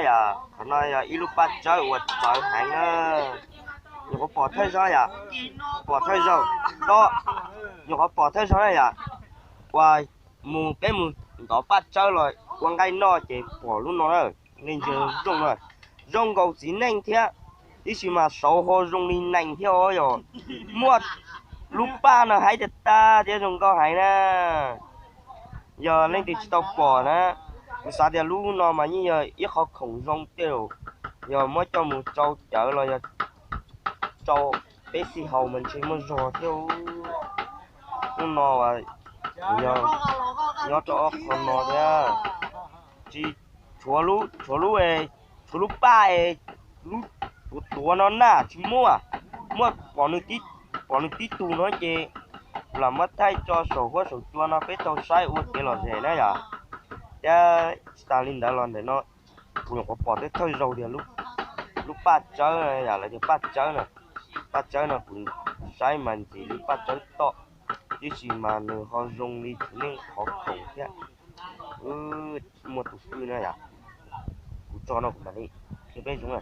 Yog qhov no yog ib lub paj tsawb uas txawv heev na. Nyuam qhuav pom thawj zaug yom, pom thawj zaug, to, nyuam qhuav pom thawj zaug na yom, uas mus peb mus ntov paj tsawb los ua nqaij noj ces pom lub no na. Li ntsis zoo na, zoo nkaus txiv neej thiab, tab sis mas saud ho zoo li nees thiab os, yog muaj lub paj no haib tiag tag thiab zoo nkauj heev na. Yog leej twg tsis tau pom na, kuv xav tias lub no mas yeej yog ib qho khoom zoo tej, yog muab coj mus tsau cawv los yog tsau peb xij haus mas ntshe muaj zog thiab. Lub no yog nyob rau ob qho no thiab, tsis tshuav lub, tshuav lub, tshuav lub paj es lub tuav tuav no na tsis muaj, muaj pom nws tib tug no ces lam muab thaij tso saum huab saum cua no peb tau saib ua kev lom zem na yom. Thiab tsis tas li ntawd los ntawm no kuv nyuam qhuav pom thawj zaug tias lub paj tsawb, yam lawv tias paj tsawb na, paj tsawb no kuv saib mas ntxim li paj tsawb toj, tab sis mas nws ho zoo li txiv neej qhov khoom thiab. Muaj tus twg na yom, kuv tso no kuv mam li qhia peb zoo na.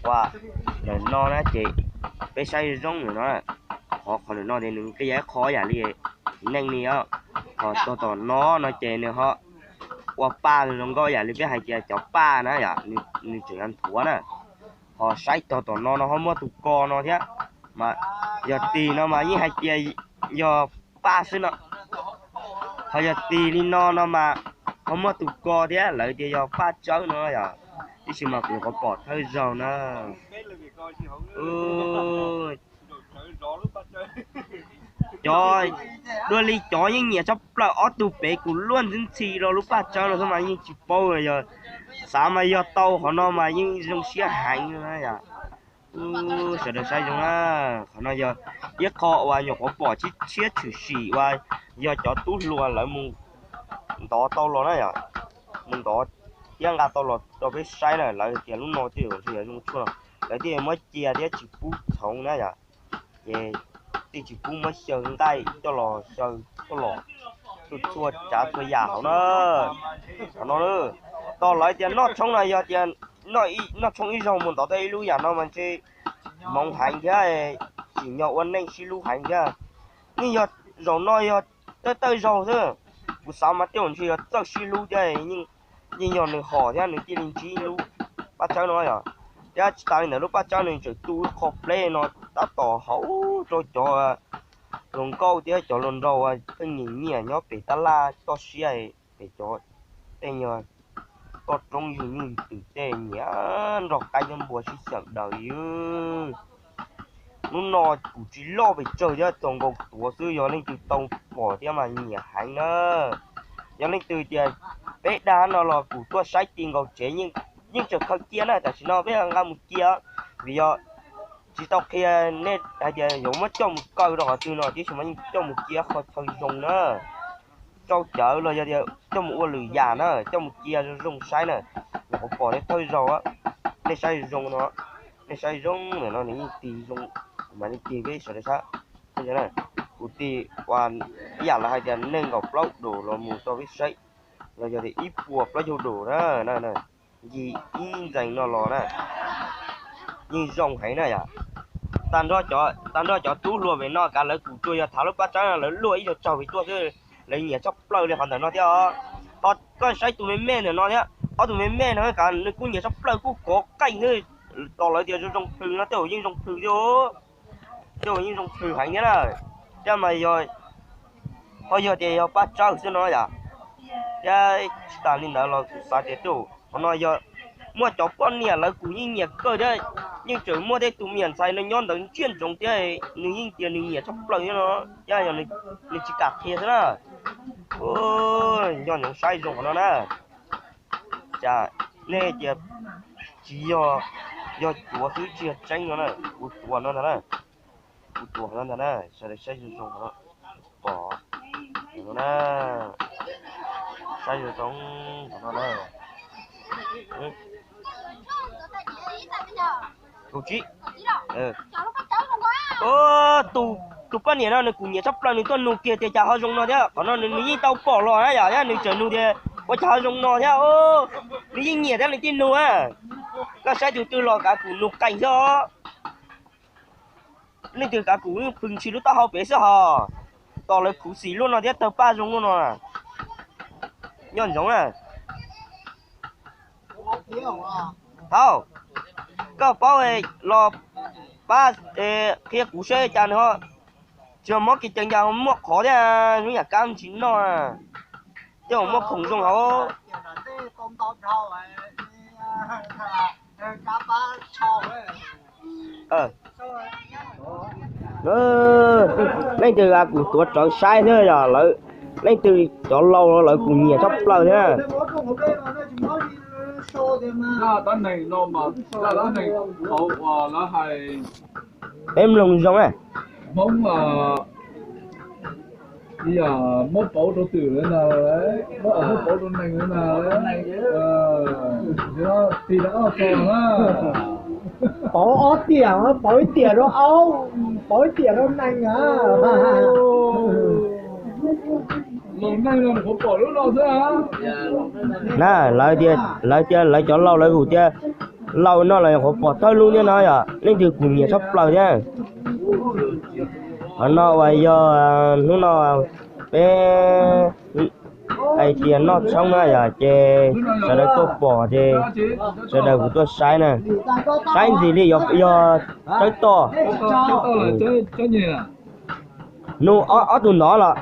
Ua, ntawm no na ces peb saib zoo no, qhov qhov ntawm no ces nws nqia ib qho yam li txiv neej li os. Ho tog tom no no ces nws ho ua paj zoo nkauj yam li peb hais tias cov paj na yom, nws tseem yuav nthuav na. Ho saib tog tom no no ho muaj tus ko no thiab, mas yog tig no mas yeej hais tias yog paj xwb no. Ho yog tig li no no mas ho muaj tus ko thiab, lawv tias yog paj tsawb no yom, tab sis mas kuv nyuam qhuav pom thawj zaug na. Cov, dua li cov yeej nyiam tshaj plaws ob tug pem kuv luaj ntxhi ntxhi rau lub paj tsawb no xwb mas yeej tsis paub yog, xav mas yog tau qhov no mas yeej zoo siab heev na yom. Sawv daws saib zoo na, qhov no yog ib qho uas nyuam qhuav pom tshiab tshwm sim uas yog cov tub hluas lawv mus ntov tau los na yom, mus ntov thiab nqa tau los rau peb saib na, lawv tias lub no tej zaum ntshe yuav zoo tshuaj no, lawv thiaj muab cia thiab tsis pub txhoov na yom. Ces thiaj tsis pub muab xyaw nqaij coj los xyaw coj los txhua tsav txhua yam hauv na. Qhov no, tos lawv tias noj tshoob no yog tias noj tshoob ib zaug mus ntov tau ib lub yam no mas ntshe hmoov heev thiab, tsim nyog ua neej sib hlub heev thiab. Yeej yog zaum no yog thawj thawj zaug xwb, kuv xav mas tej zaum ntshe yuav txawj sib hlub thiab, yeej yog nws hom thiab nws thiaj li ntsib lub paj tsawb no yom. Thiab tsis tas li ntawd lub paj tsawb nws tseem tu ib qho pleb no tab tom hauv rau cov hluas nkauj thiab cov hluas nraug uas pheej nyiam nyiam nyob pem tab laj toj siab, pem cov tej nyuag toj roob yug nyuj yug twm tej nyiam nrog qaib nyob npua sib xyaw daws li. Hnub no kuv tsis loj pes tsawg thiab, txaus nkaus tuav xwb, yog leej twg tau pom thiab mas nyiam heev na. Yog leej twg tias peb dag no los kuv tuaj saib ti nkaus tsev yeej tseem khaws cia na, tam sim no peb nqa mus cia, vim yog tsis tau qhia nej hais tias yuav muab coj mus kaw rau qhov twg no, tiam sis mas yeej coj mus cia qhov chaw zoo na, tsau cawv los yog tias coj mus ua lwm yam na, coj mus cia zoo zoo saib na. Nyuam qhuav pom thiab thawj zaug, nej saib zoo no, nej saib zoo ntawm no nws yeej tig zoo, kuv mam li tig peb sawv daws saib. Kuv tig ua ib yam lawv hais tias nees nkaum plaub dos los mus rau peb saib, los yog tias ib puas plaub caug dos na, ncig ib ntxees no los na, yeej zoo heev na yom. Tag nrho cov tub hluas pem no kav lawv kuv tsuas yog thav lub paj tsawb no lawv luaj ib zaug tsaug pem tuaj xwb, lawv nyiam tshaj plaws li qhov ntawm no thiab os. Ho koj saib tus me me ntawm no thiab, ob tug me me no kav nws kuj nyiam tshaj plaws kuj kov qeej xwb, tos lawv tias zoo zoo plhws no tej zaum yeej zoo plhws thiab, tej zaum yeej zoo plhws heev thiab na. Thiab mas yog, ho yog tias yog paj tsawb xwb no yom. Thiab tsis tas li ntawd los kuv xav tias tej zaum qhov no yog muaj cov poj niam lawv kuj yeej nyiam kawg thiab, yeej tseem muaj tej tus me nyuam ntxhais no nyob ntawd ntsiag ntsoov thiab, nws yeej tias nws nyiam tshaj plaws thiab no, thiab yog nws tsis kam qhia xwb na. Nco ntsoov saib zoo qhov no na. Cas nej tias tsis yog, yog cuav xwb tsis yog tseeb no na, kuv cuav no ntag na, kuv cuav no ntag na, sawv daws saib zoo zoo qhov no, pom no na, saib zoo zoo qhov no na. Kaum tsib. Tus poj niam no nws kuj nyiam tshaj plaws, nws tuaj nug kiag tias cas ho zoo no thiab, qhov no nws yeej tau pom los na yom, thiab nws tseem nug tias Ua cas ho zoo no thiab? Nws yeej nyiam thiab nws thiaj nug a. Koj saib tus twg los kav kuv nug qees xwb os. Leej twg kav kuv yeej plhws ntshis lub taub hau pem xwb hos. Tos lawv khuv xim luaj no thiab tawg paj zoo luaj no. Nyob ntsoov na. Thaum koj paub los pab qhia kuv saib cas nws ho tsis mob kiv cees cas muaj qhov thiab, hnub yam kab tsis noj. Tej uas muaj khoom zoo hauv. Leej twg kuv tuav rawv saib thiab yog leej twg cov laus lawv kuv nyiam tshaj plaws thiab. Peb mloog zoo. Hmoob muab pauv rau twm na, muab pauv rau nees na. Tig rau ob tog na. Pauv ob tiam, pauv ib tiam rau aub, pauv ib tiam rau nees a. Los neeg no qhuav pom lub no xwb. Na, lawv tias lawv cov laus lawv kuv tias laus no los qhuav pom thawj lub thiab no yog leej twg kuv nyiam tshaj plaws thiab. Qhov no uas yog hnub no peb hais tias noj tshoob na yog ces sawv daws tuaj pom ces sawv daws kuv tuaj saib na. Saib ntxiv li yog tsawb toj. Nug ob tug ntov los.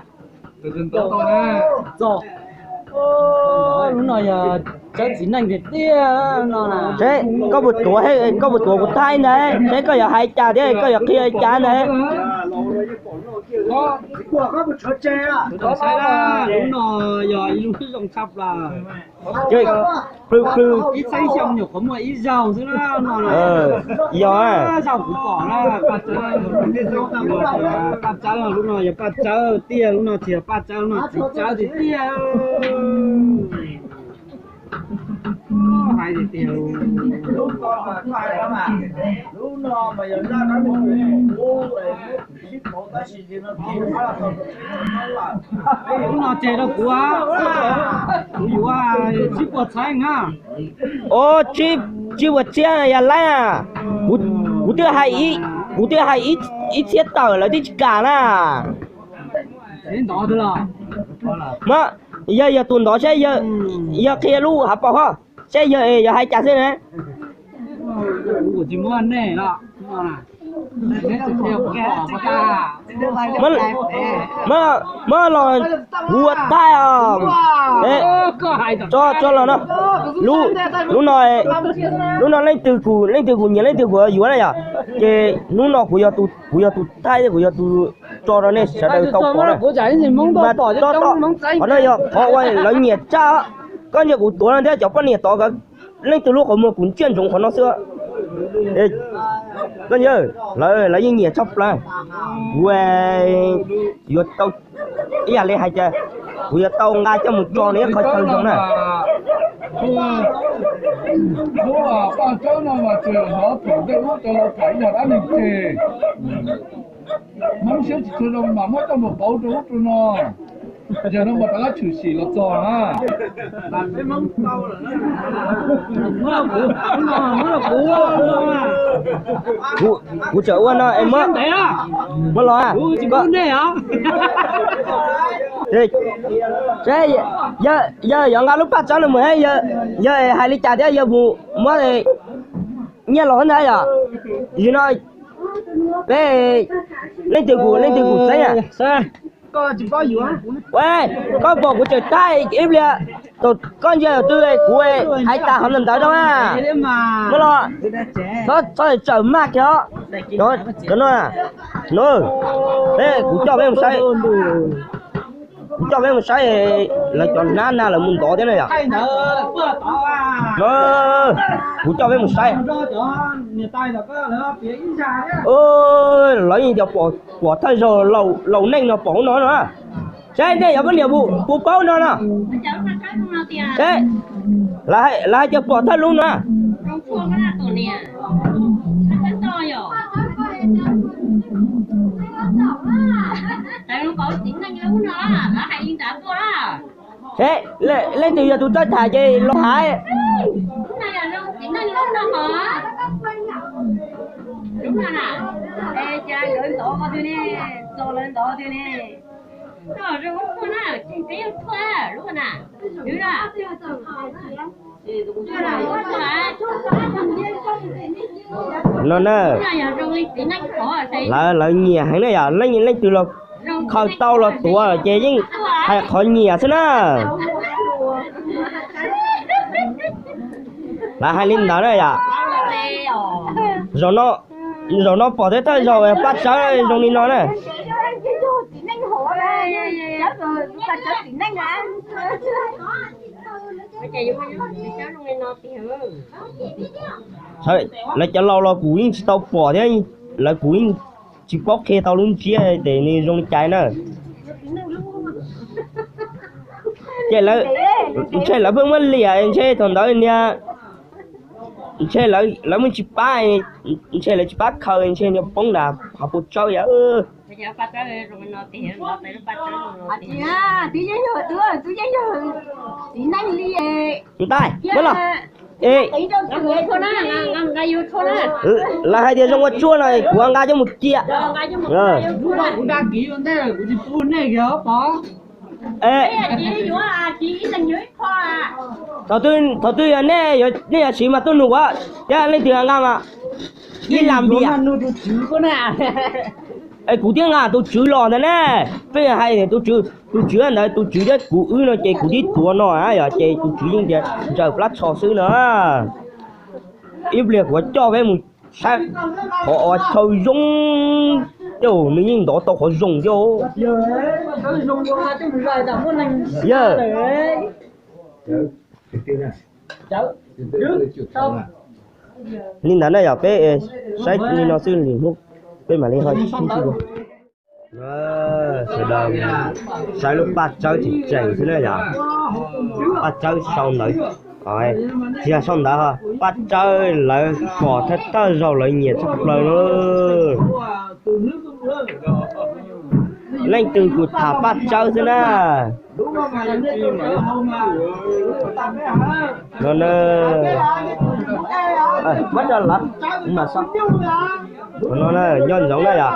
Lub no yog tsawb txiv neej tiag tiag no. Seb koj puas tuav, koj puas tuav kuv thaij ntag, seb koj yuav hais cas thiab koj yuav qhia cas ntag. Lub no yog ib lub zoo tshaj plaws. Plhws plhws ib txhiab xyoo nyuam qhuav muaj ib zaug xwb no. Yog zaug kuv pom na, Paj Tsawb, lub no yog Paj Tsawb tiag, lub no tsis yog Paj Tsawb, lub no Txiv Tsawb tiag tiag. Hais tiag tiag. Lub no mas yog zaj dab neeg kuv sib pauv tab sis no, lub no tseg rau kuv, kuv yuav tsib puas txhiab na. Os, tsib puas txhiab yog laib na. Kuv twb hais, kuv twb hais ib txhiab tawm lawv twb tsis kam na. Yog, yog tus ntov saib, yog qhia lub hav paus ho, saib yog es yog hais cas xwb na. Muab los hu ua thaij os. Tso, tso los no. Lub no, lub no leej twg kuv, leej twg kuv nyiam leej twg kuv yuav na yom. Ces hnub no kuv yog tus thaij, kuv yog tus tso rau nej sawv daws tau pom na. Mas qhov no yog qhov uas lawv nyiam tshaj. Koj ntsia kuv tuav no thiab cov poj niam tod leej twg lub qhov muag kuv ntsia ntsoov qhov no xwb. Koj ntsia, lawv yeej nyiam tshaj plaws. Kuv yuav tau, ib yam li hais tias kuv yuav tau nqa coj mus tso nws ib qho chaw zoo na. Lub Paj Tsawb no mas tsuas hnov thaum ntej ub rau los tham ib yam dab neeg tseg. Hmoob siab tsis tshua zoo mas muab coj mus pauv rau ub rau no. Yog no mas rov qab tshwm sim los txog na. Kuv tseem ua no es muab los. Yog nkag lub Paj Tsawb no mus, yog hais li cas thiab yog mus muab nyiaj los ntag yom. Yog no peb leej twg kuv, leej twg kuv txeeb na. Koj pom kuv tseem thaij ib pliag, koj ntsia twg kuv hais tas qhov ntawd ntawd rau na. Muab los, txhob tsawm maj kiag os. Cov no, no, peb, kuv coj peb mus saib, kuv coj peb mus saib lawv cov hnab na lawv mus ntov thiab na yom. Kuv coj peb mus saib. Lawv yeej tias pom thawj zaug laus neej no pom hauv no no. Saib nej cov poj niam puas paub no no. Saib, lawv hais tias pom thawj lub no. Leej twg yog tus txawj tham ces los hais. No na, lawv, lawv nyiam heev na yom, leej, leej twg los khaws tau los tuav ces yeej hais qhov nyiam xwb na. Lawv hais li ntawd na yom. Zaum no pom thawj thawj zaug Paj Tsawb zoo li no na. Lawv cov laus los kuv yeej tsis tau pom thiab, lawv kuv yeej tsis paub qhia tau lub ntsiab tias nws zoo li cas na. Ces ntshe lawv pheej muab liam ntshe thaum ntawd niag, ntshe lawv muab tsis pab, ntshe lawv tsis pab khaws ntshe niag poob nram hav pus tsawb yom. Ntaij, muab los. Lawv hais tias zoo ua tshuaj no kuv nqa coj mus cia. Thaum twg yog nej, nej yuav siv mas tuaj nug kuv thiab, leej twg nqa mas ib lam npias. Es kuv thiaj nqa tus tswv los ntag ne. Peb hais tias tus tswv, tus tswv ntawd tus tswv thiab kuv wb no ces kuv twb tuav no yom, ces tus tswv yeej tias ntsaws plab tsho xwb no. Ib pliag kuv coj peb mus saib qhov chaw zoo, tej nws yeej ntov tau qhov zoo thiab. Yog li ntawd na yog peb saib li no xwb, peb mam li ho sawv daws saib lub Paj Tsawb tseem tseem xwb na yom. Paj Tsawb sau ntawv, tsis yog sau ntawv, Paj Tsawb lawv pom thawj thawj zaug lawv nyiam tshaj plaws lawm. Leej twg kuj tham Paj Tsawb xwb na. No na, muab rau lawv mas, no na, nco ntsoov na yom.